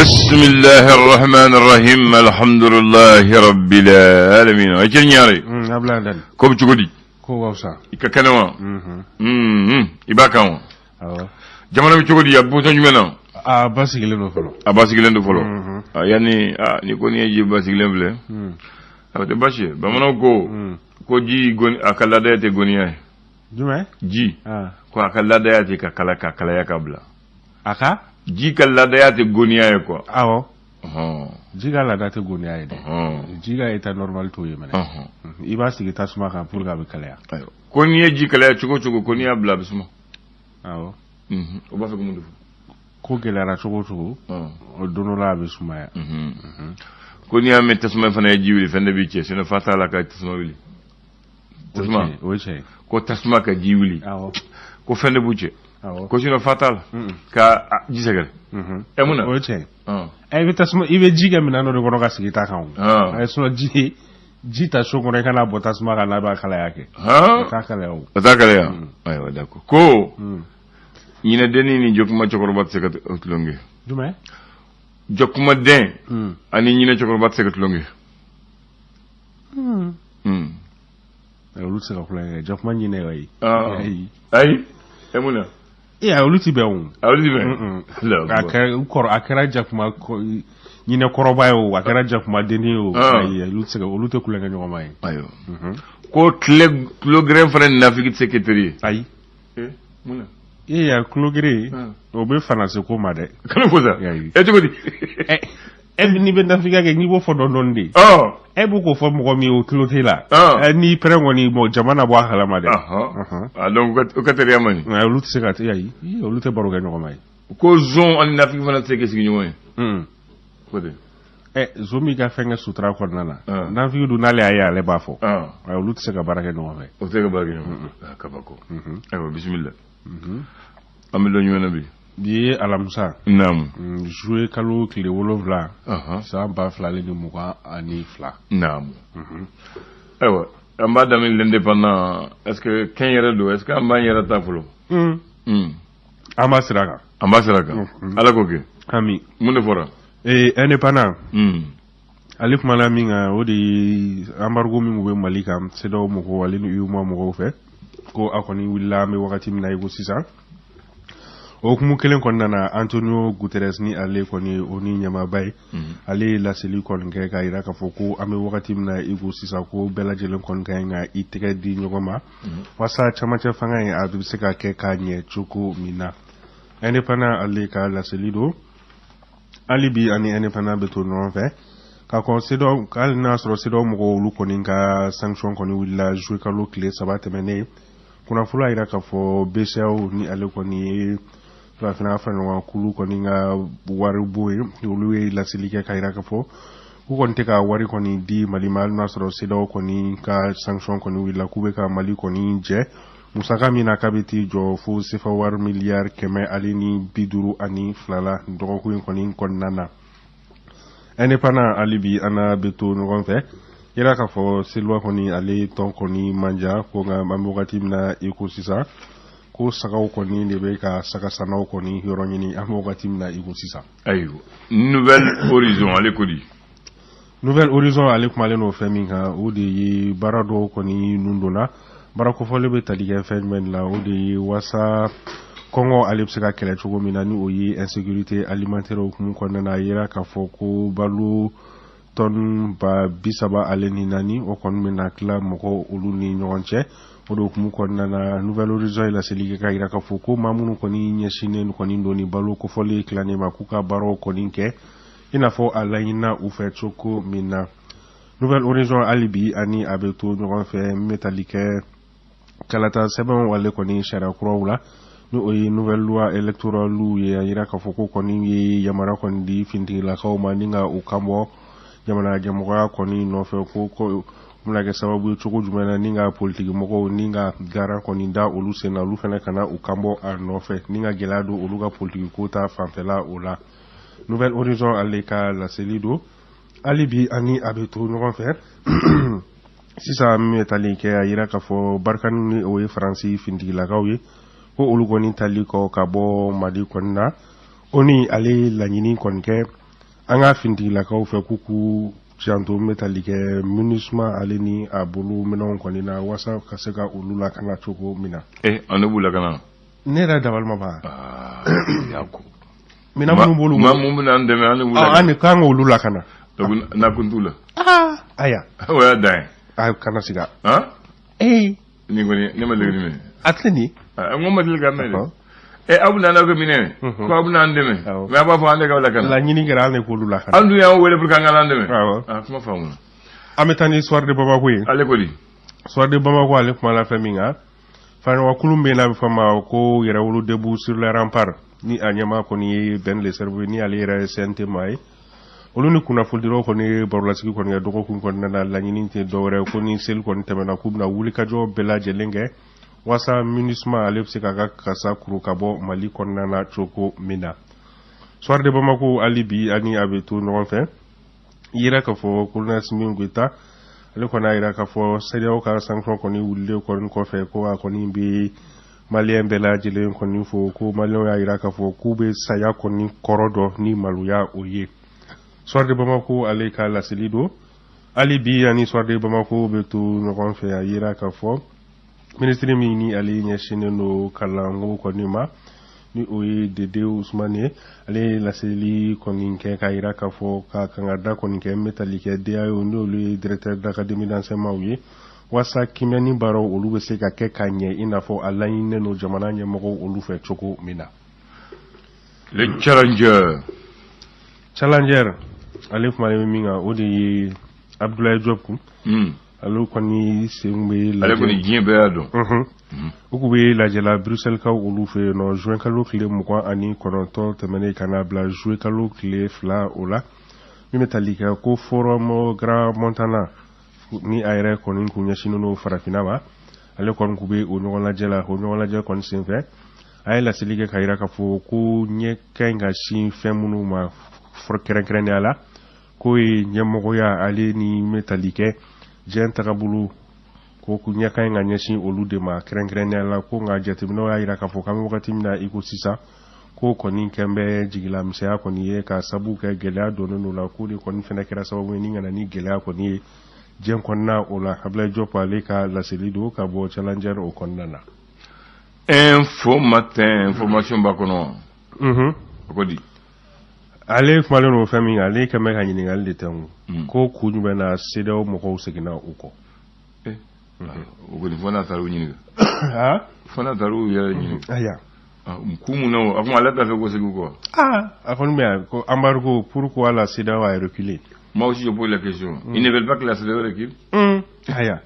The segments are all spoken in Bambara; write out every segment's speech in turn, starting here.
Bismillahi rahmanir rahim, alhamdulillahi rabbil alamin. A cɛ ɲare. Ablaye Dan. Ko bɛ cogo di? Ko ka fisa. I ka kɛnɛ wa? I b'a kan wa? Awɔ. Jamana bɛ cogo di? A bɛ position jumɛn na? A basigilen don fɔlɔ. A basigilen don fɔlɔ. A yanni a ni ko n'i ye ji basigilen filɛ, a tɛ baasi ye. Bamananw ko ko ji goni, a ka laadaya tɛ goniya ye. Jumɛn? Ji ko a ka laadaya tɛ ka kala ka kalaya ka bila. A ka? Ji ka laadaya tɛ goniya ye quoi. Awɔ. Ji ka laada tɛ goniya ye dɛ. Ji ka état normal t'o ye mɛnɛ. I b'a sigi tasuma kan pour que a bɛ kalaya. Ayiwa, ko n'i ye ji kalaya cogo o cogo, ko n'i y'a bila, a bɛ suma. Awɔ. O b'a fɛ ka mun de fɔ? Ko gɛlɛyara cogo o cogo, o don dɔ la a bɛ sumaya. Ko n'i y'a mɛn tasuma fana ye ji wuli, fɛn de b'i cɛ, sinon fa t'a la ka tasuma wuli. Tasuma. O ye tiɲɛ ye. Ko tasuma ka ji wuli. Ko fɛn de b'u cɛ. Ko sinon fa t'a la ka ji sɛgɛrɛ. Ɛ, mun na? O ye tiɲɛ ye. I bɛ tasuma, i bɛ ji kɛ minɛn dɔ de kɔnɔ ka sigi ta kan o. Sinon ji ta so kɔnɔ, i kana bɔ tasuma kan n'a b'a kalaya kɛ. O t'a kalaya o. O t'a kalaya. Ayiwa, d'accord. Ko ɲinɛdennin ni jɔkuma cɛkɔrɔba tɛ se ka tulon kɛ. Jumɛn? Jɔkumaden ani ɲinɛ cɛkɔrɔba tɛ se ka tulon kɛ. Olu tɛ se ka tulonkɛ kɛ, jakuma ɲinɛ, ayi. Ayi. Ayi. E, mun na? Ee, olu ti bɛn o. Olu ti bɛn. A kɛra kɔrɔ, a kɛra jakuma ɲinɛ kɔrɔba ye o, a kɛra jakuma dennin ye o, ayi, olu tɛ se ka, olu tɛ tulonkɛ ɲɔgɔn ma ye. Ayiwa. Ko tile tulogeren fana ni nafigi tɛ se kɛ teri ye. Ayi. Mun na? Ee, ya tulogeren, o bɛ fanase ko ma dɛ. Kana fɔ sa. E, cogo di? E, n'i bɛ nafigiya kɛ, n'i b'o fɔ dɔɔni dɔɔni de. E b'o k'o fɔ mɔgɔ min ye, o tulo t'e la. N'i pɛrɛn kɔni, bon, jama na bɔ a kalama dɛ. Ah, donc o ka teriya man ɲi. Olu tɛ se ka, ayi, olu tɛ baro kɛ ɲɔgɔn ma ye. Ko zon ani nafigi fana tɛ se ka sigi ɲɔgɔn ye. Ko ten. Ɛ, zon b'i ka fɛn kɛ sutura kɔnɔna na. Nafigi dun, n'ale y'a ye, ale b'a fɔ. Olu tɛ se ka baara kɛ ɲɔgɔn fɛ. O tɛ se ka baara kɛ ɲɔgɔn fɛ. Kabako. Ayiwa, bisimila. An bɛ don jumɛn na bi? Bi ye alamisa. Naamu. Juillet kalo tile 7, san 2022. Naamu. Ayiwa, an b'a daminɛ L'Indépendant. Est-ce que kɛn yɛrɛ don? Est-ce que an b'an yɛrɛ ta fɔlɔ? An b'a sira kan. An b'a sira kan. Ala k'o kɛ. Ami. Mun de fɔra? Ee, Indépendant. Ale kumana min kan, o de ye embargo min bɛ Mali kan CEDEAO mɔgɔw ale ni UEMOA mɔgɔw fɛ, ko a kɔni wulila an bɛ wagati min na i ko sisan. O hukumu kelen kɔnɔna na, Antonio Guterres, ni ale kɔni o ni ɲɛmaaba ye, ale ye laseli kɔni kɛ k'a jira k'a fɔ ko an bɛ wagati min na i ko sisan, ko bɛɛ lajɛlen kɔni ka ɲi ka i tɛgɛ di ɲɔgɔn ma walasa camancɛ fanga in a bɛ se ka kɛ ka ɲɛ cogo min na. Indépendant ale ka laseli don. Hali bi, ani Indépendant bɛ to ɲɔgɔn fɛ ka kɔn CEDEAO, hali n'a sɔrɔ CEDEAO mɔgɔw olu kɔni ka sanction kɔni wulila juillet kalo tile 3 tɛmɛnen. Kunnafoni y'a jira k'a fɔ BCEAO, ni ale kɔni ye farafinna faraɲɔgɔn kulu kɔni ka waribon ye, olu ye laseli kɛ k'a jira k'a fɔ k'u kɔni tɛ ka wari kɔni di Mali ma, hali n'a sɔrɔ CEDEAO kɔni ka sanction kɔni wulila, k'u bɛ ka Mali kɔni jɛ musaka min na, k'a bɛ t'i jɔ fo sefa wari miliyari 152 la dɔgɔkun in kɔni kɔnɔna na. Indépendant, hali bi an n'a bɛ to ɲɔgɔn fɛ, yira k'a fɔ Seluwa kɔni ale tɔn kɔni man jan ko, nka an bɛ wagati min na i ko sisan, ko sagaw kɔni de bɛ ka saga sannaw kɔni yɔrɔ ɲini an bɛ wagati min na i ko sisan. Ayiwa, Nouvel Horizon ale ko di? Nouvel Horizon ale kumalen n'o fɛn min kan, o de ye baara dɔw kɔni nun donna. Baara kofɔlen bɛ tali kɛ fɛn jumɛn la? O de ye wasa kɔngɔ ale bɛ se ka kɛlɛ cogo min na, ni o ye insécurité alimentaire hukumu kɔnɔna na. A yira k'a fɔ ko balo tɔni 34,000, o kɔni bɛna tila mɔgɔw olu ni ɲɔgɔn cɛ. O de hukumu kɔnɔna na, Nouvel Horizon ye laseli kɛ k'a yira k'a fɔ ko maa minnu kɔni ɲɛsinnen kɔni don ni balo kofɔlen tilannen ma, k'u ka baaraw kɔni kɛ i n'a fɔ a laɲinina u fɛ cogo min na. Nouvel Horizon, hali bi ani a bɛ to ɲɔgɔn fɛ, min bɛ tali kɛ kalata sɛbɛnw ale kɔni sariya kuraw la, ni o ye nouvelle loi électorale ye, a yira k'a fɔ ko kɔni ye yamaruya kɔni di finitigilakaw ma ni ka u kan bɔ jamana ɲɛmɔgɔya kɔni nɔfɛ, ko bɛna kɛ sababu ye cogo jumɛn na ni ka politiki mɔgɔw ni ka garan kɔni da olu sen na, olu fana kana u kan bɔ a nɔfɛ ni ka gɛlɛya don olu ka politiki ko ta fanfɛla o la. Nouvel Horizon ale ka laseli don. Hali bi ani a bɛ to ɲɔgɔn fɛ sisan, min bɛ tali kɛ, a yira k'a fɔ Barkhane, ni o ye Faransi finitigilakaw ye, ko olu kɔni tali kɔ ka bɔ Mali kɔni na, o ni ale ye laɲini kɔni kɛ. An ka finitigilakaw fɛ k'u k'u janto n bɛ tali kɛ MINUSMA ale ni a bolo minɛnw kɔni na walasa ka se ka olu lakana cogo min na. An ne b'u lakana. Ne yɛrɛ dabali ma ban. Aa, minɛn minnu b'olu bolo. Maa mun bɛna an dɛmɛ, an de b'u lakana. An de kan k'olu lakana. Donc na kun t'u la. Aya. O y'a dan ye. A kana siga. Han? Ee. Nin kɔni ne ma deli nin mɛn. A filɛ nin ye. N ko ma deli ka mɛn dɛ. Aw bɛna n'aw ka minɛ ko aw bɛna an dɛmɛ, mais aw b'a fɔ an de k'aw lakana. Laɲini kɛra an de k'olu lakana. An dun y'an wele pour que an ka an dɛmɛ. Awɔ. A kuma faamuna. An bɛ taa ni Soir de Bamako ye. Ale ko di? Soir de Bamako ale kumana fɛn min kan, faraɲɔgɔnkulu min bɛ yen n'a bɛ fɔ a ma ko Yɛrɛwolo debout sur les remparts, ni a ɲɛmaa kɔni ye Ben le Cerveau ye, ni ale yɛrɛ ye CNT maa ye, olu ni kunnafonidilaw kɔni ye barolasigi kɔni kɛ dɔgɔkun kɔnɔna na. Laɲini tɛ dɔwɛrɛ ko ni seli kɔni tɛmɛna, k'u bɛna wulikajɔ bɛɛ lajɛlen kɛ walasa MINUSMA ale bɛ se k'a ka kasa kuru ka bɔ Mali kɔnɔna na cogo min na. Soir de Bamako hali bi ani a bɛ to ɲɔgɔn fɛ, yira k'a fɔ colonel Assimi Goïta ale kɔni y'a yira k'a fɔ CEDEAO ka sanction kɔni wulilen kɔni kɔfɛ, ko a kɔni bɛ maliyɛn bɛɛ lajɛlen kɔni fo, ko maliyɛnw y'a yira k'a fɔ k'u bɛ saya kɔni kɔrɔ dɔn ni maloya o ye. Soir de Bamako ale ka laseli don. Hali bi ani Soir de Bamako bɛ to ɲɔgɔn fɛ, a yira k'a fɔ minisiri min ni ale ɲɛsinnen don kalanko kɔni ma, ni o ye Dede Usumani ye, ale ye laseli kɔni kɛ k'a yira k'a fɔ ka kangada kɔni kɛ n bɛ tali kɛ DAE, n'olu ye directeur d'académie d'enseignement ye, walasa kimɛni baaraw olu bɛ se ka kɛ ka ɲɛ i n'a fɔ a laɲininen don jamana ɲɛmɔgɔw olu fɛ cogo min na. Le Challenger. Challenger ale kumalen bɛ min kan, o de ye Abdoulaye Diop kun. Ale kɔni sen bɛ lajɛ. Ale kɔni diɲɛ bɛɛ y'a dɔn. U kun bɛ lajɛla Bruxelles kaw olu fɛ yen nɔ juin kalo tile 29 tɛmɛnen ka na bila juillet kalo tile 2 o la, min bɛ tali kɛ ko forum Grand Montana ni a yɛrɛ kɔni kun ɲɛsinnen don farafinna ma. Ale kɔni kun bɛ o ɲɔgɔn lajɛ la. O ɲɔgɔn lajɛ kɔni senfɛ, a ye laseli kɛ ka yira k'a fɔ ko ɲɛ ka ɲi ka sin fɛn minnu ma kɛrɛnkɛrɛnnenya la, k'o ye ɲɛmɔgɔya ale ni bɛ tali kɛ diɲɛ tagabolo, ko ɲɛ ka ɲi ka ɲɛsin olu de ma kɛrɛnkɛrɛnnenya la, ko nka jateminɛw y'a yira k'a fɔ k'an bɛ wagati min na i ko sisan, ko kɔni kɛn bɛ jigilamisɛnya kɔni ye ka sabu kɛ gɛlɛya donnen don la, k'o de kɔni fɛnɛ kɛra sababu ye ni ka na ni gɛlɛya kɔni ye diɲɛ kɔnɔna o la. Abdoulaye Diop ale ka laseli don ka bɔ Challenger o kɔnɔna na. Info Matin, information b'a kɔnɔ. O ko di? Ale kumalen don fɛn min kan, ale kɛn bɛ ka ɲininkali de tɛnku ko kun jumɛn na CEDEAO mɔgɔw seginna u kɔ. O kɔni fo n'a taara u ɲininka. Fo n'a taara u yɛrɛ ɲininka. Aya. Kun mun na o? A kuma ale t'a fɛ ko segin kɔ. A kɔni bɛ yan ko embargo, pourquoi la CEDEAO a reculé? Moi aussi, je pose la question. Ils ne veulent pas que la CEDEAO recule. Aya.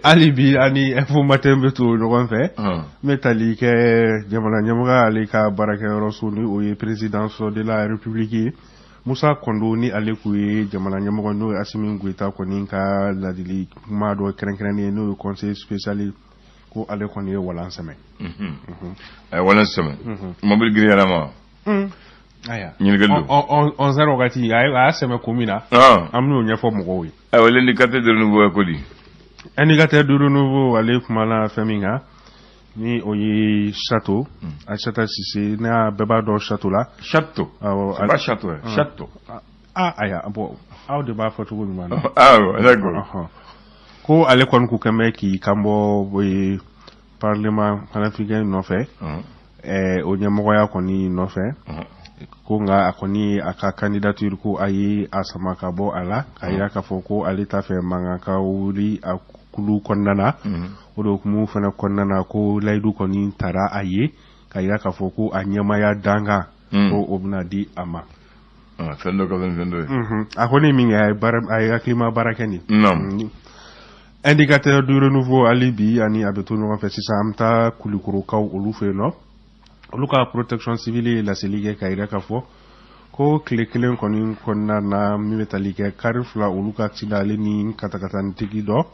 Hali bi ani Info Matin bɛ to ɲɔgɔn fɛ. N bɛ tali kɛ jamana ɲɛmɔgɔ ale ka baarakɛyɔrɔ so, ni o ye présidence de la République ye. Musa Kondo ni ale kun ye jamana ɲɛmɔgɔ, n'o ye Assimi Goïta kɔni ka ladili kuma dɔ kɛrɛnkɛrɛnnen ye, n'o ye conseil spécial, ko ale kɔni ye walan sɛmɛ. A ye walan sɛmɛ. Mobili girinyara ma. Aya. Ɲininkali don. 11h wagati a y'a sɛmɛ kun min na. An bɛn'o ɲɛfɔ mɔgɔw ye. Ayiwa, l'indicateur de renouveau ko di? Indicateur de renouveau ale kumana fɛn min kan, ni o ye Château Aïssata Cissé, n'a bɛɛ b'a dɔn Château la. Château. Awɔ. C'est pas Château, Château. Ah aya, bon, aw de b'a fɔ cogo ɲuman na. Awɔ, d'accord. Ko ale kɔni kun kɛn bɛ k'i kan bɔ parlement panafricain nɔfɛ. O ɲɛmɔgɔya kɔni nɔfɛ. Ko nka a kɔni a ka candidature, ko a ye a sama ka bɔ a la k'a yira k'a fɔ ko ale t'a fɛ mankan ka wuli a kulu kɔnɔna na. O de hukumu fana kɔnɔna na, ko layidu kɔni tara a ye k'a yira k'a fɔ ko a ɲɛmaya dankan, ko o bɛna di a ma. Fɛn dɔ ka fɛn dɔ ye. A kɔni min kɛ, a ye hakilima baara kɛ nin. Indicateur du renouveau hali bi ani a bɛ to ɲɔgɔn fɛ sisan, an bɛ taa Kulikorokaw olu fɛ yen nɔ. Olu ka protection civile ye laseli kɛ k'a yira k'a fɔ ko tile kelen kɔni kɔnɔna na, min bɛ tali kɛ kari 2, olu ka accident ale ni katakatanitigi dɔ,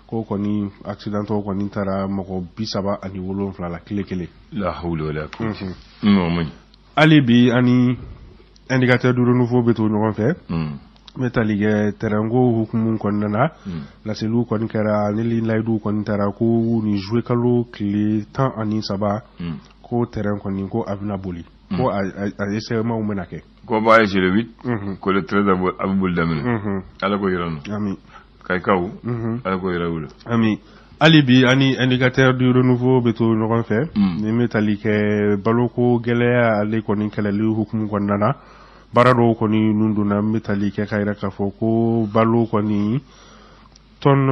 ko kɔni accidentɔ kɔni taara mɔgɔ 37 la tile kelen. La hawla wala quwwata. Non. Hali bi ani indicateur du renouveau bɛ to ɲɔgɔn fɛ. N bɛ tali kɛ terrain ko hukumu kɔnɔna na, laseliw kɔni kɛra ne ni layiduw kɔni taara ko nin juillet kalo tile 13, ko terrain kɔni ko a bɛna boli. Ko a essaiement bɛna kɛ. Ko b'a ye le 8, ko le 13 a bɛ boli daminɛ. Ala ko yira n na. Ami. Kayikaw, Ala ko yira u la. Ami. Hali bi ani Indicateur du Renouveau bɛ to ɲɔgɔn fɛ. Ni bɛ tali kɛ baloko gɛlɛya ale kɔni kɛlɛli hukumu kɔnɔna na, baara dɔw kɔni nun donna. N bɛ tali kɛ k'a yira k'a fɔ ko balo kɔni tɔn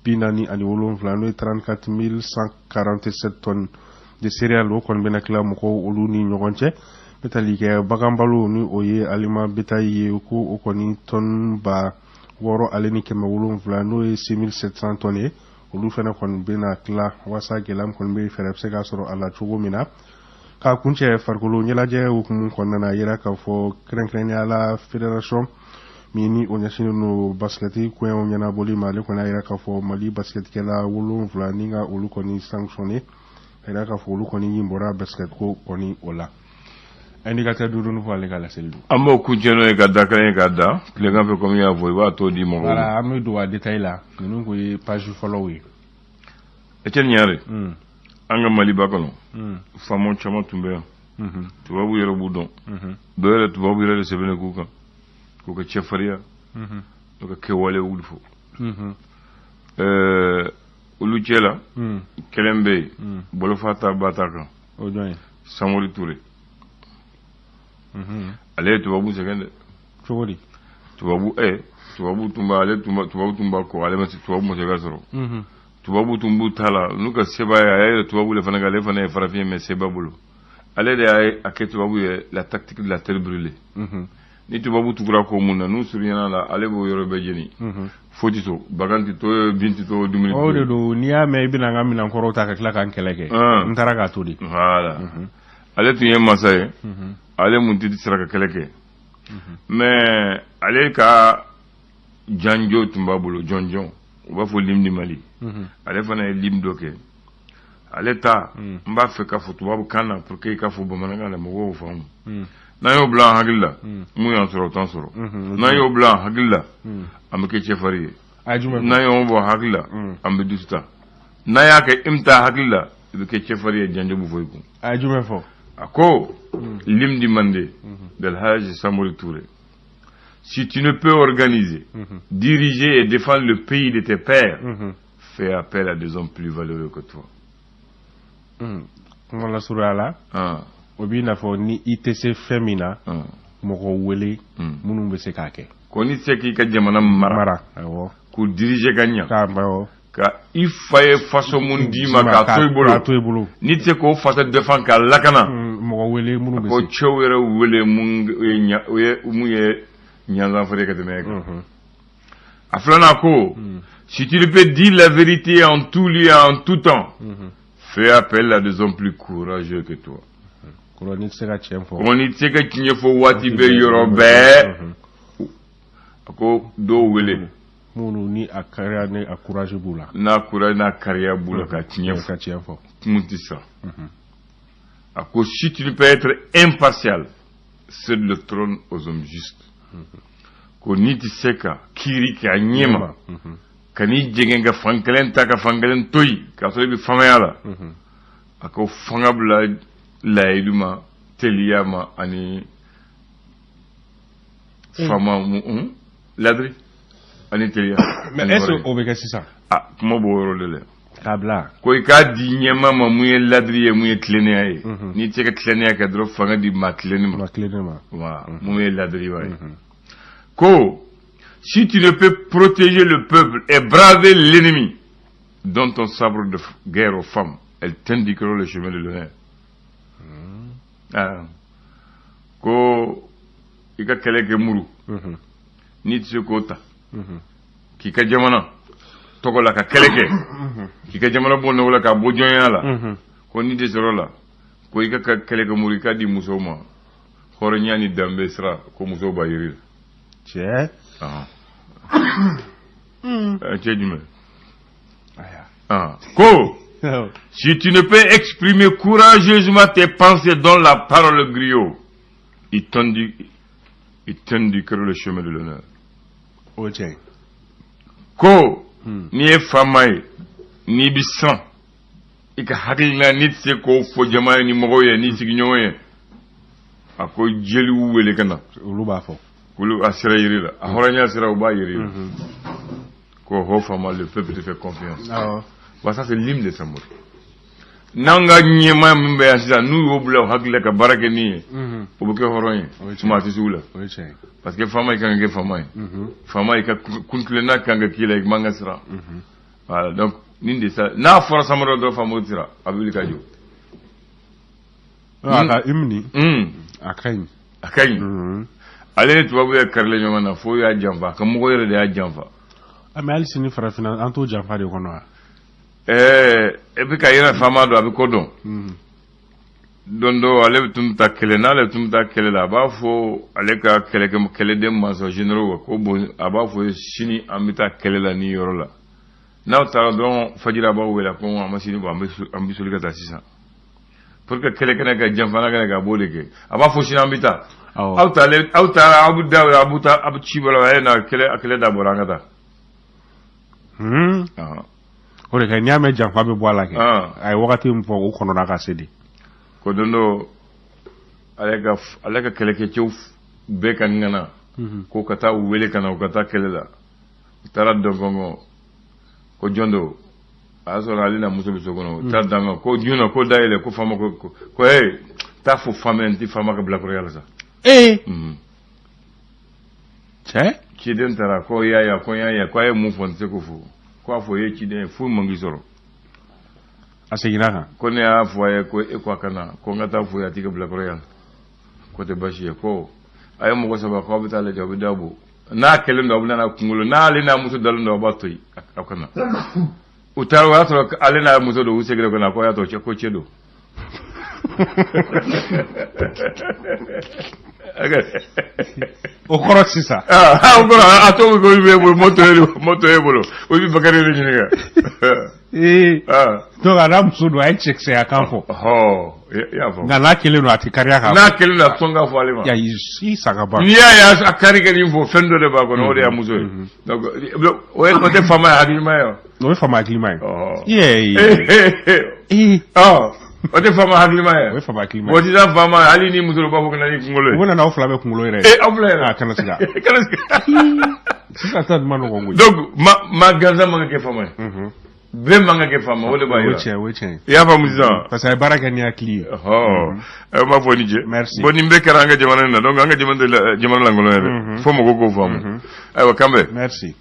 34,147, n'o ye 34 147 tonnes de céréales, o kɔni bɛna tila mɔgɔw olu ni ɲɔgɔn cɛ. N bɛ tali kɛ bagan balo, ni o ye aliment bétail ye, ko o kɔni tɔn 6700, n'o ye 6700 tonnes ye, olu fana kɔni bɛna tila walasa gɛlɛya min kɔni bɛ, fɛɛrɛ bɛ se ka sɔrɔ a la cogo min na. K'a kuncɛ farikolo ɲɛnajɛ hukumu kɔnɔna na, a yira k'a fɔ kɛrɛnkɛrɛnnenya la, fédération min ni o ɲɛsinnen don basikɛti koɲɛw ɲɛnabɔli ma, ale kɔni y'a yira k'a fɔ Mali basikɛtikɛla wolonfila ni ka olu kɔni sanctionné, a yira k'a fɔ olu kɔni bɔra basket ko kɔni o la. Indicateur du Renouveau ale ka laseli don. An b'o kuncɛ n'o ye ka da kelen ye k'a da tilegan fɛ, komi i y'a fɔ, i b'a to di mɔgɔw ma. Voilà, an bɛ don a détail la. Ninnu kun ye page fɔlɔw ye. Etienne Ɲare, an ka Maliba kɔnɔ, faamaw caman tun bɛ yan, tubabu yɛrɛ b'u dɔn. Dɔw yɛrɛ, tubabu yɛrɛ de sɛbɛnnen k'u kan k'u ka cɛfarinya n'u ka kɛwalew fɔ. Olu cɛ la, kelen bɛ yen, bolofa ta ba ta kan. O jɔn ye? Samori Ture. Ale ye tubabu sɛgɛn dɛ. Cogo di? Tubabu tun b'a ale tun b'a tubabu tun b'a kɔ, ale ma se, tubabu ma se ka sɔrɔ. Tubabu tun b'u ta la n'u ka sebaaya. A y'a yɛrɛ tubabu le fana kan, ale fana ye farafin ye, mais seba bolo. Ale de y'a a kɛ tubabu ye la tactique de la terre brûlée. Ni tubabu tugura ko mun na, n'u surunyana la, ale b'o yɔrɔ bɛɛ jeni, foyi ti to, bagan ti to, bin ti to, dumuni. O de don, n'i y'a mɛn i bɛna n ka minɛn kɔrɔw ta ka tila ka n kɛlɛ kɛ, n taara k'a to de. Voilà, ale tun ye masa ye, ale mun ti sera ka kɛlɛ kɛ, mais ale ka janjo tun b'a bolo jɔnjɔn, u b'a fɔ l'hymne du Mali. Ale fana ye l'hymne dɔ kɛ ale ta. N b'a fɛ k'a fɔ tubabu kan na pour que i k'a fɔ bamanankan na, mɔgɔw faamu. N'an y'o bila an hakili la, mun y'an sɔrɔ, o t'an sɔrɔ. N'an y'o bila an hakili la, an bɛ kɛ cɛfarin ye. N'an y'o bɔ hakili la, an bɛ dusu ta. N'an y'a kɛ i ta hakili la, i bɛ kɛ cɛfarin ye, janjo bɛ fɔ i kun. A ye jumɛn fɔ? A ko: l'hymne du Mandé d'El Hadji Samori Touré. Si tu ne peux organiser, diriger et défendre le pays de tes pères, fais appel à des hommes plus valeureux que toi. Kuma lasurunya la, o b'i n'a fɔ ni i tɛ se fɛn min na, mɔgɔ wele minnu bɛ se k'a kɛ. Ko n'i tɛ se k'i ka jamana mara, mara, awɔ, k'u diriger ka ɲa, k'a awɔ, ka i fa ye faso mun d'i ma k'a to i bolo, k'a to i bolo, n'i tɛ se k'o faso défend k'a lakana, mɔgɔ wele minnu bɛ ko se. Cɛw yɛrɛ wele mun ye ɲa, o ye mun ye ɲanzanfɛrɛ ka tɛmɛ e kan. A filanan ko: si tu ne peux dire la vérité en tout lieu et en tout temps, fais appel à des hommes plus courageux que toi. Kɔrɔ, n'i tɛ se ka tiɲɛ fɔ. Ko n'i tɛ se ka tiɲɛ fɔ waati bɛɛ, yɔrɔ bɛɛ, a ko dɔw wele minnu ni a kariya ni a courage b'u la. N'a courage n'a kariya b'u la ka tiɲɛ fɔ. Ka tiɲɛ fɔ. Mun tɛ sa. A ko: si tu ne peux être impartial, cède le trône aux hommes justes. Ko n'i tɛ se ka kiiri kɛ a ɲɛ ma, ka n'i jɛngɛ ka fan kelen ta ka fan kelen to yen k'a sɔrɔ i bɛ famaya la, a ko fanga bila layidu ma, teliya ma ani faama mu ladiri ani teliya. Mais est ce que o bɛ kɛ sisan? A kuma b'o yɔrɔ de la. K'a bila. Ko i k'a di ɲɛmaa ma mun ye ladiri ye, mun ye tilennenya ye. N'i tɛ se ka tilennenya kɛ dɔrɔn, fanga di maa tilenni ma. Maa tilennen ma. Wa mun ye ladiri ye. Ko si tu ne peux protéger le peuple et braver l'ennemi, donne ton sabre de guerre aux femmes, elles t'indiqueront le chemin de l'honneur. Ah. Ko i ka kɛlɛ kɛ muru, n'i tɛ se k'o ta k'i ka jamana tɔgɔ la ka kɛlɛ kɛ, k'i ka jamana bɔ nɔgɔ la k'a bɔ jɔnya la, ko n'i tɛ sɔrɔ la, ko i ka kɛlɛ kɛ muru, i ka di musow ma. Hɔrɔnya ni danbe sira, ko musow b'a yiri la. Cɛ. Cɛ jumɛn? Ko si tu ne peux exprimer courageusement tes pensées dans la parole griot, il t'indiquera le chemin de l'honneur. O cɛ. Ko n'i ye faama ye, n'i bɛ siran I ka hakilina, n'i tɛ se k'o fɔ jama ye ni mɔgɔw ye, n'i sigiɲɔgɔn ye, a ko jeliw wele ka na. Olu b'a fɔ. Olu a sira yiri la, a hɔrɔnya sira, u b'a yiri la ko ho faama, le peuple te fait confiance. Wa ça, c'est l'hymne de Samori. N'an ka ɲɛmaa min bɛ yan sisan, n'u y'o bila u hakili la ka baara kɛ min ye, o bɛ kɛ hɔrɔn ye, maa tɛ se u la, parce que faama, i kan ka kɛ faama ye. Faama, i ka kuntilenna kan ka k'i la, i man ka siran. Voilà, donc nin de sa, n'a fɔra Samori dɔrɔn, faama tira, a bɛ wuli ka jɔ. A ka hymne, a ka ɲi. A ka ɲi. Ale ni tubabu ye karile ɲɔgɔn na fo y'a janfa, a ka mɔgɔ yɛrɛ de y'a janfa. Mais hali sini, farafinna, an t'o janfa de kɔnɔ wa? Ɛɛ, e bɛ ka yɛrɛ faama dɔn, a bɛ ko dɔn. Don dɔ, ale tun bɛ taa kɛlɛ, n'ale tun bɛ taa kɛlɛ la, a b'a fɔ ale ka kɛlɛkɛ kɛlɛden mansa généraux ko bon, a b'a fɔ sini an bɛ taa kɛlɛ la nin yɔrɔ la. N'aw taara dɔrɔn, fajiri a b'aw wele ko an ma sini bɔ, an bɛ soli ka taa sisan pour que kɛlɛ kɛnɛ ka janfana kɛnɛ ka, a b'o de kɛ. A b'a fɔ sini an bɛ taa, aw taalen, aw taara, aw bɛ da, aw bɛ taa, aw bɛ ci bɔ la, a ye na kɛlɛ, a kɛlɛ dabɔra, an ka taa. O de kɛ, n'i y'a mɛn janfa bɛ bɔ a la kɛ, a ye wagati min fɔ, o kɔnɔna ka se de. Ko don dɔ, ale ka kɛlɛkɛcɛw bɛɛ ka ŋana ko ka taa u wele ka na, u ka taa kɛlɛ la. U taara dɔn ko jɔn don, a y'a sɔrɔ ale na muso bɛ so kɔnɔ. U taara dan ko jɔn ko dayɛlɛ, ko faama ko ee, taa fɔ faama, n tɛ faama ka bilakɔrɔya la sa. Ee, cɛ. Ciden taara ko y'a ye, ko y'a ye, ko a ye mun fɔ, n tɛ se k'o fɔ. Ko a fɔ i ye ciden ye, foyi man k'i sɔrɔ. A seginna kan. Ko ne y'a fɔ a ye ko e ko a ka na, ko n ka taa fo a t'i ka bilakɔrɔya la, ko tɛ baasi ye. Ko a ye mɔgɔ saba ko aw bɛ taa lajɛ, aw bɛ da bɔ, n'a kɛlen don, aw bɛ na kunkolo, n'ale n'a muso dalen don, aw b'a to yen, aw ka na. U taara, o y'a sɔrɔ ale n'a muso don. U seginna ka na ko a y'a to cɛ, ko cɛ don. O kɔrɔ sisan. O kɔrɔ, a tɔ bɛ ko i bɛ bolo, moto ye, moto ye bolo, o bɛ Bakari de ɲininka. Ee, donc a n'a muso don, a ye cɛkisɛya kan fɔ. Ɔhɔ, i y'a fɔ. Nka n'a kelen don, a tɛ kariya k'a fɔ. N'a kelen don, a sɔn k'a fɔ ale ma. Ya, i sa ka ban. N'i y'a ye a kari ka nin fɔ, fɛn dɔ de b'a kɔnɔ, o de y'a muso ye. Donc o ye, o tɛ faama ye hakilima ye wa? O ye faama hakilima ye. Ɔhɔ. Ee. Ɔ, o tɛ faama hakilima ye. O ye faama hakilima ye. Bon, sisan faama, hali ni muso b'a fɔ ka na ni kunkolo ye. U bɛ na n'aw fila bɛɛ kunkolo yɛrɛ ye. Ee, aw fila yɛrɛ. A kana siga. Kana siga. Sisan ta ma nɔgɔn koyi. Donc ma gansan man ka kɛ faama ye. Bɛɛ man ka kɛ faama, o de b'a O ye yira. tiɲɛ, o ye tiɲɛ ye. I y'a faamu sisan. Parce que a ye baara kɛ ni hakili ye. Ɔhɔ, n b'a fɔ ni ce. Merci. Bon, nin bɛɛ kɛra an ka jamana in na, donc an ka jamana tɛ jamana lankolon ye dɛ. Fo mɔgɔw k'o faamu. Ayiwa, kan bɛn. Merci.